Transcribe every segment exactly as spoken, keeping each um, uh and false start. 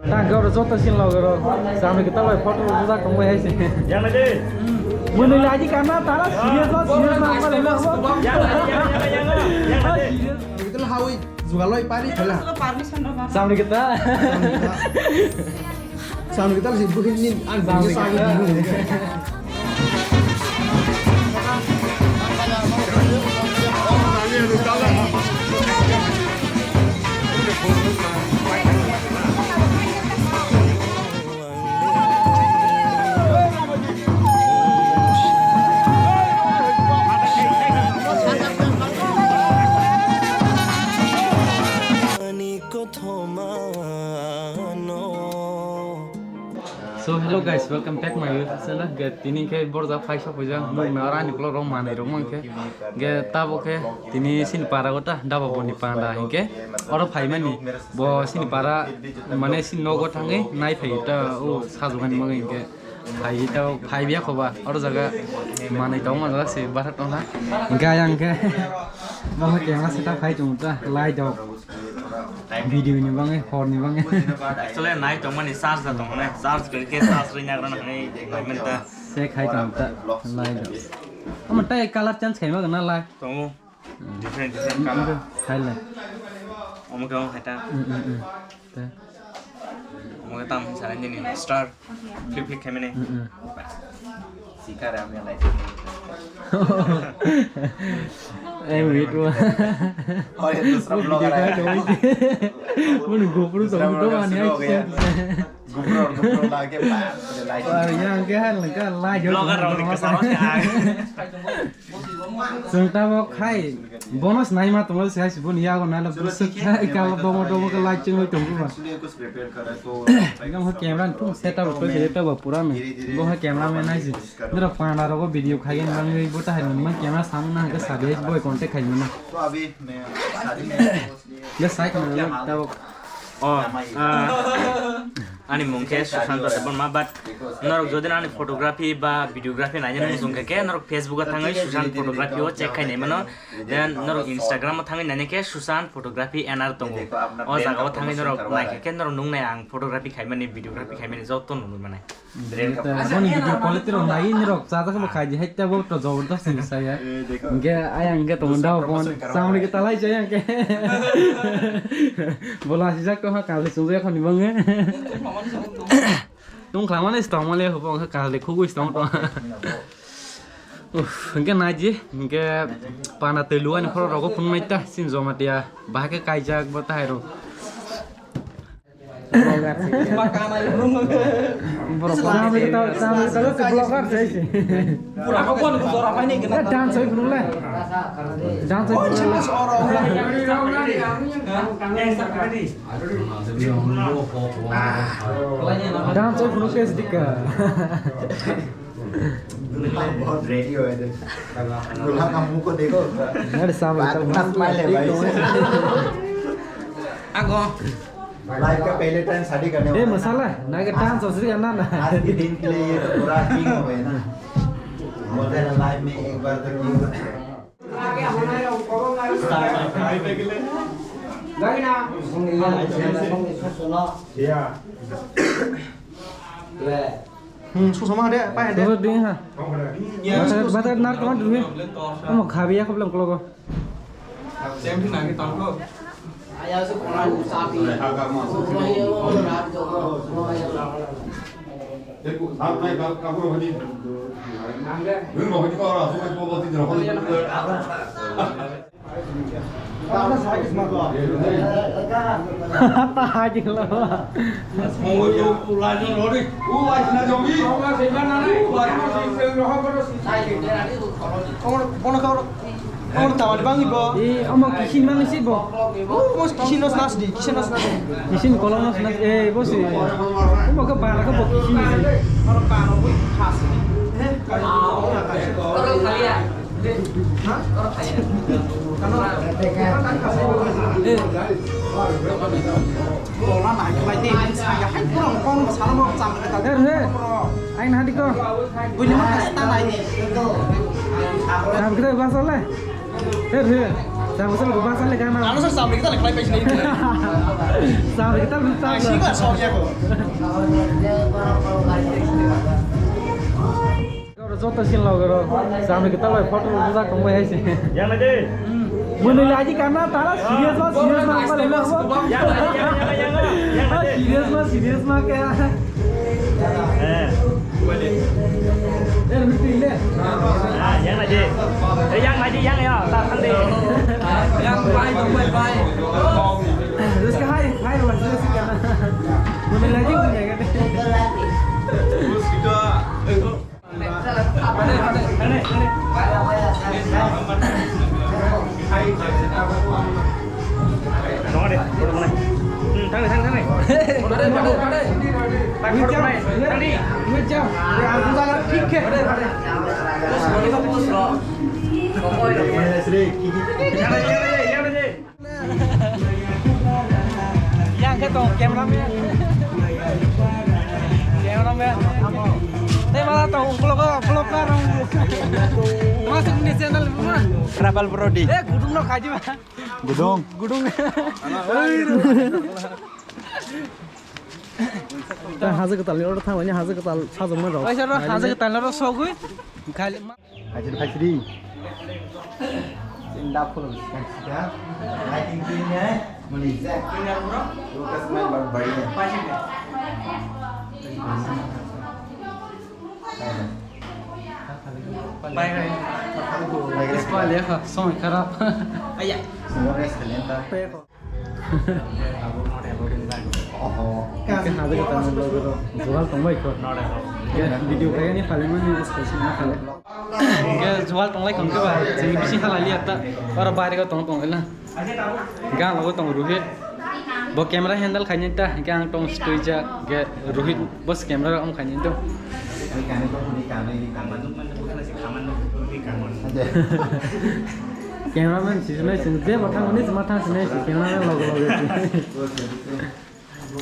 Tang khe oro joto sin logo ro. Samni kwtal bai photo rwjak tong bai hai se. Yang na de. Mwnwi laji kana tara serious ba serious na ma le bo. Yang na, yang na, yang na, yang na, yang na de. Samni kwtal hawi jugaloi pari thela. Permission rw ba. Samni kwtal. Samni kwtal si buhin ni ang samni kwtal. So hello guys, welcome back my YouTube channel. Ge tini khe borjak phai sok phaijak, nukna aro ani vlog rok manwi rok mankhe. Ge tabo khe tini sini para gota daba boni panda hinkhe oro phaimani bo sini para mane sini nogo thangwi nai phai ta o sajugani bagwi hinkhe phai ta phai biya khoba oro jaga manwi tong ma jaga se bara tong ha. Hinkhe ayang khe bo khe kema sita phai chung ta lai dok. Video ni bangwi, hor ni bangwi. Actually, nai tongmani charge da tongmani, charge khe khe charge rwna rwna hwnwi naimani ta. Se khai tong ta, lai do. Omo tai color change khai ma gana lai. Tongo. Different, different color. Khai lai. Omo khe omo khai ta. Mm, mm, mm. Ta. Omo khe tam hinsa nini star. Flip flip khaimani. Mm, mm. Sikar ami lai. Eh, wait, wait. Oh, ya, dusra vlogger hai. Munu GoPro to, GoPro ani hai. GoPro, GoPro lage, bas, light. Aw, yang ke hal ka light. Vlogger rok ni kasaro se ang. Chwng tabok khai, bono se naima tongo se hai se boni yago nalo busuk khai ka domo domo khe light chwngwi tongo ba. Ekdom ho camera ni thung setup rok twi setup ba pura no. Bo ho camera man nai se. Nira panda rogo video khai ni bangwi bo ta hai man camera samung na hwnkhe sabi hai boy contact khai mano. Ga sai khna tabok. Oh, ah, ani mung khe Sushant Debbarma, but norok jodi ani photography ba videography naina muchung khe, khe norok Facebook o thangwi Sushant Photography o check khai nai mano. Then norok Instagram o thangwi naina khe Sushant Photography N R tongo. O jaga o thangwi norok nai khe, khe norok nung nai ang photography khai mani, videography khai mani joto nungwi manai. Boni video quality rok nai ni rok chajak bo khai di hai ta bo to jabardast ni saya. Hingke ayang hingke tong da bon samri ke talai jaya hingke. Bola sijak to ha kali sung jaya khani bang. Tung khamani stong male ho bang kali khugui stong to. Uff, hingke naji hingke pana telu ani khoro rogo phun mai ta sin joma tia bahake kaijak bo ta hai ro. Borok samri ta, samri ta, vlogger se. Pura ko kon ko dora pai ni gena. Dance oi phunuk le. Dance oi phunuk le. Dance oi phunuk ke sedika. बहुत रेडी हो है। दूल्हा का मुंह को देखो। अरे सामने बात मत मार ले भाई। आगो। लाइफ का पहले टाइम शादी करने ए वाला। मसाला ना के डांस हो सके ना ना। आज के दिन के लिए ये तो पूरा किंग हो गए ना। बोलते हैं ना लाइफ में एक बार तो king. Hmm, susama ada apa ada? Susama ding ha. Bata, bata nar kawan dulu ya. Kamu khabi ya, aku belum keluar. Bono tawani bangwi bo. E, omo kisin bangwi si bo. O, omo kisin no snas di, kisin no snas di. Kisin kolom no snas, e, bo si. Omo ke bara ke bo kisin si. Oro pano bo khas. Oro khalia. Ha? Oro khalia. Kano? E. Bola nai khlai di, saya hai kurang kong sana mau cang kata. Her, her. Aing hadi ko. Buini ma kasta nai ni. Tam kita bahasa le. Her, her. Ang sal ko basa le kana. Ano sa samri kita le kalai paisi nai. Samri kita le ta. Ang sila sa ya ko. Oro joto sin logo ro. Samri kita le photo bujak tong bai hai se. Yang na de. Muni laji kana tara serious ma serious ma apa le ma. Yang na de, yang na de, yang na de, yang na de. Serious ma serious ma kaya. Eh. Eh, mesti le. Ah, yang na de. Eh, yang na de, yang ya, tak kan de. Yang bai, bai, bai. Terus ke hai, hai, mas, terus ke. Muni laji muni ya kan. Yang khe tong cameraman. Cameraman. Tei mala tong vlog, vlogger rong. Masuk ni channel ma. Travel Brody. Eh, gudung no khaji ma. Gudung. Gudung. Tei haja kwtal ni order thang, haja kwtal sajwk ma rok. Oisa ro haja kwtal ni order sogwi. Khali Hajar hajar. Inda photo sida. Lighting clean hai. Mani. Lucas mai bang bari hai. Bye bye. Bye bye. Ispa lekha, song kharap. Aya. Song rest kalian ta. Oho. Hingke hajaga tangwi logi rok jugal tongbai kho. Hingke video khaiyani phalimani special ma khale. Hingke jugal tonglai kho hingke ba chini bisi halai liya ta. Oro bairego tong tong la. Hingke ang logo tong Rohit. Bo camera handle khaini ta hingke ang tong stoija hingke Rohit bo camera rok khaini to. Cameraman si sinai sing je ma thang ni ma thang sinai si cameraman logo logo si.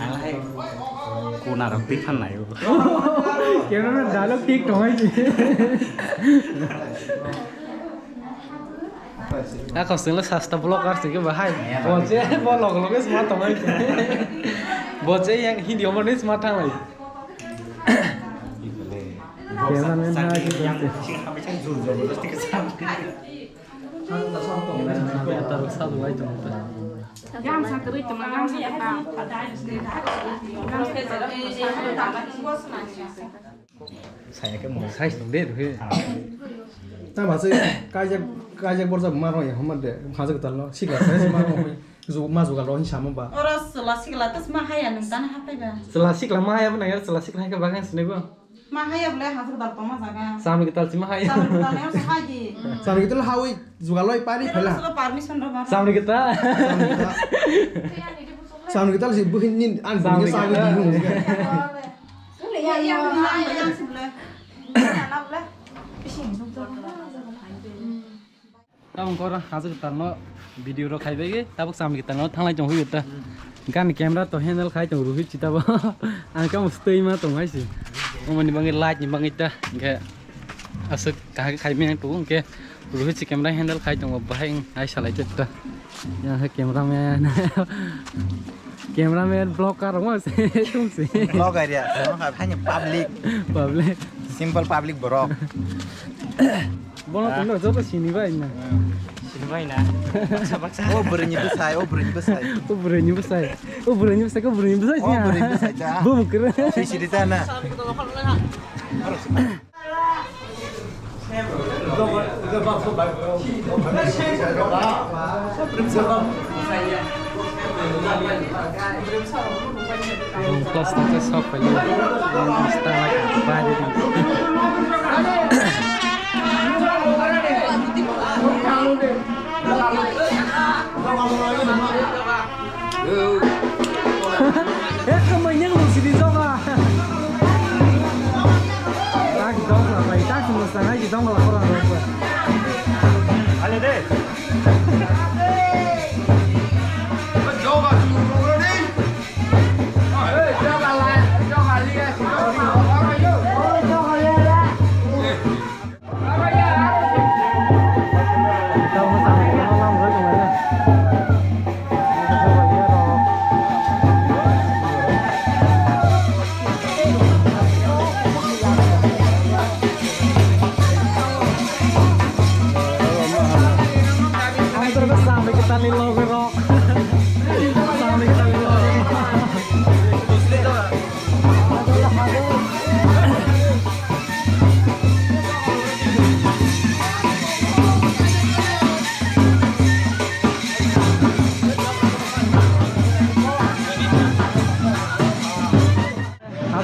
Ang hai kuna rok twi phan nai o. Cameraman dialogue thik tong hai si. Ako sing lo sasta vlogger sing ke bahai. Bo je bo logo logo si ma tong hai si. Bo je yang Hindi omor ni si ma thang lai. Cameraman ha si. Yang sing hamai sang jul jabardasti ke sam. Gamsa kwrwi tongma, gamsa kwtal. Saya ke mo size tong de rw. Ta ba se kaijak, kaijak borjak ma rw ya, homa de, haja kwtal no, sikla size ma rw, ju-, ma jugal rw hin sama ba. Oro chwla sikla ta ma haya nwng tani haphai ba. Chwla sikla ma haya bo nang ya, chwla sikla hai khe bagan sini bo. Ma haya bole hajar dal tongma jaga. Samri kwtal si ma haya. Samri kwtal ni oro sa hai di. Samri kwtal hawi jugaloi pari phela. Permission rw ba. Samri kwtal. Samri kwtal. Samri kwtal si buhin nin an buhin sa di. Samri kwtal. Ya, ya, ya, ya, ya, ya. Tabuk koro haja kwtal no video rok khai bai tabuk samri kwtal no thanglai tong hoi ta. Gan camera to handle khai tong Rohit si tabo. Ang kamo stay ma tong hai si. Omoni bangwi light ni bangwi ta. Hingke aswk kaham khai meng tong hingke Rohit si camera handle khai tongo bahai ai salai ta. Yang hai cameraman. Cameraman vlogger rok se tong si. Vlogger ya. Public. Public. Simple public borok. Bono tongno joto sini bai na. Sini bai na. Baksa, baksa. O bwrwini bwsai, o bwrwini bwsai. O bwrwini bwsai. O bwrwini bwsai, o bwrwini bwsai. O bwrwini bwsai ta. Bo bwkrwi. Sini sini ta na. Plastic ke sok pali. Yang style like body. Ekdom manyang lu sini joga. Tak dong lah, pai tak semua sangai di dong lah orang orang. Ale de. Joga tu orang ni. Joga lah, joga lihat. Joga lihat. Tamo sa, tamo lang, tamo lang.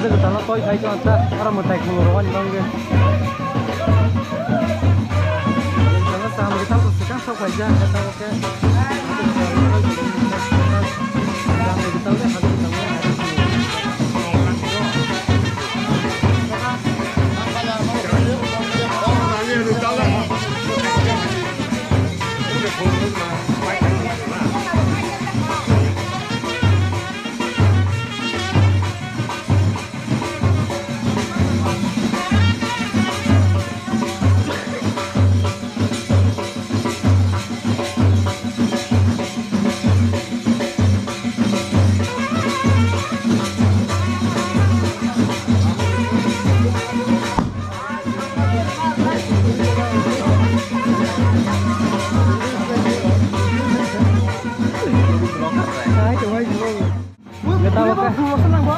Tala toi khai to anta, aro mwtai khulurok ani bangwi. Tala cham ri tamo swkang sok phaijak, tamo khe. Hai, hai, hai.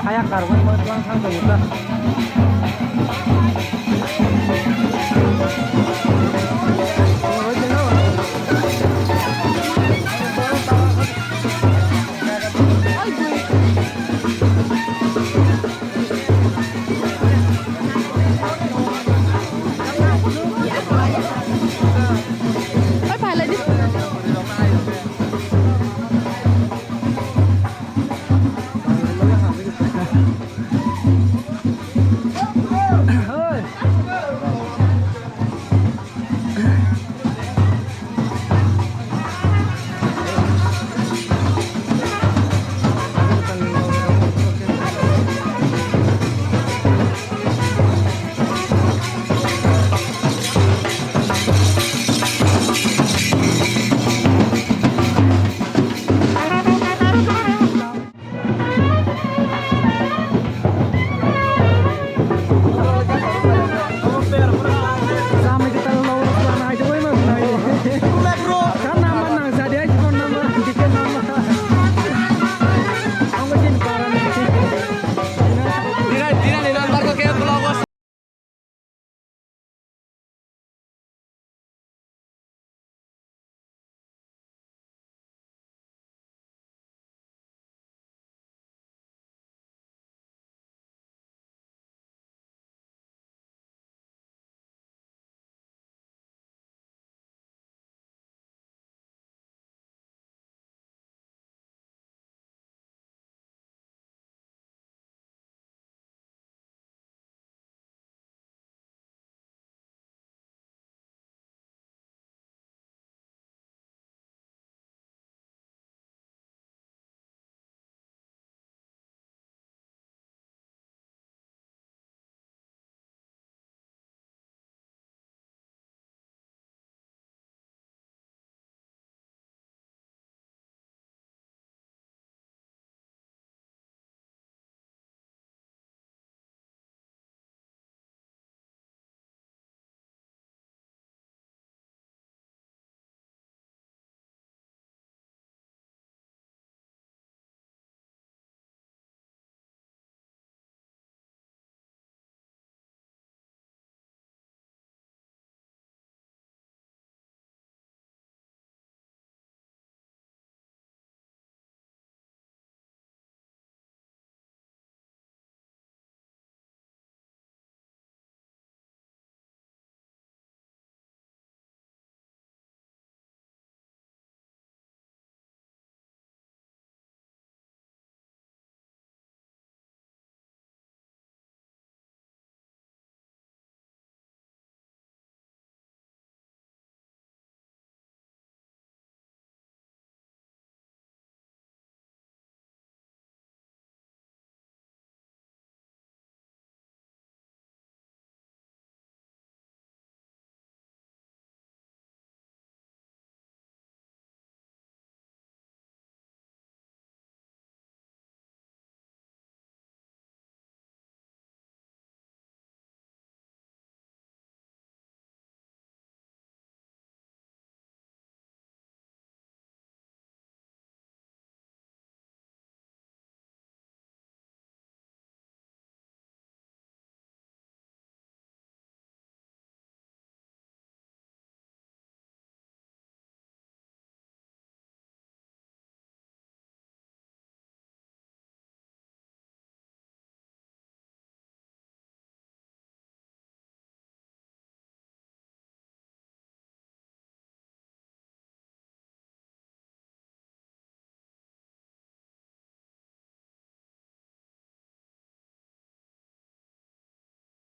Kaya karwai ma tlang thang tong ta.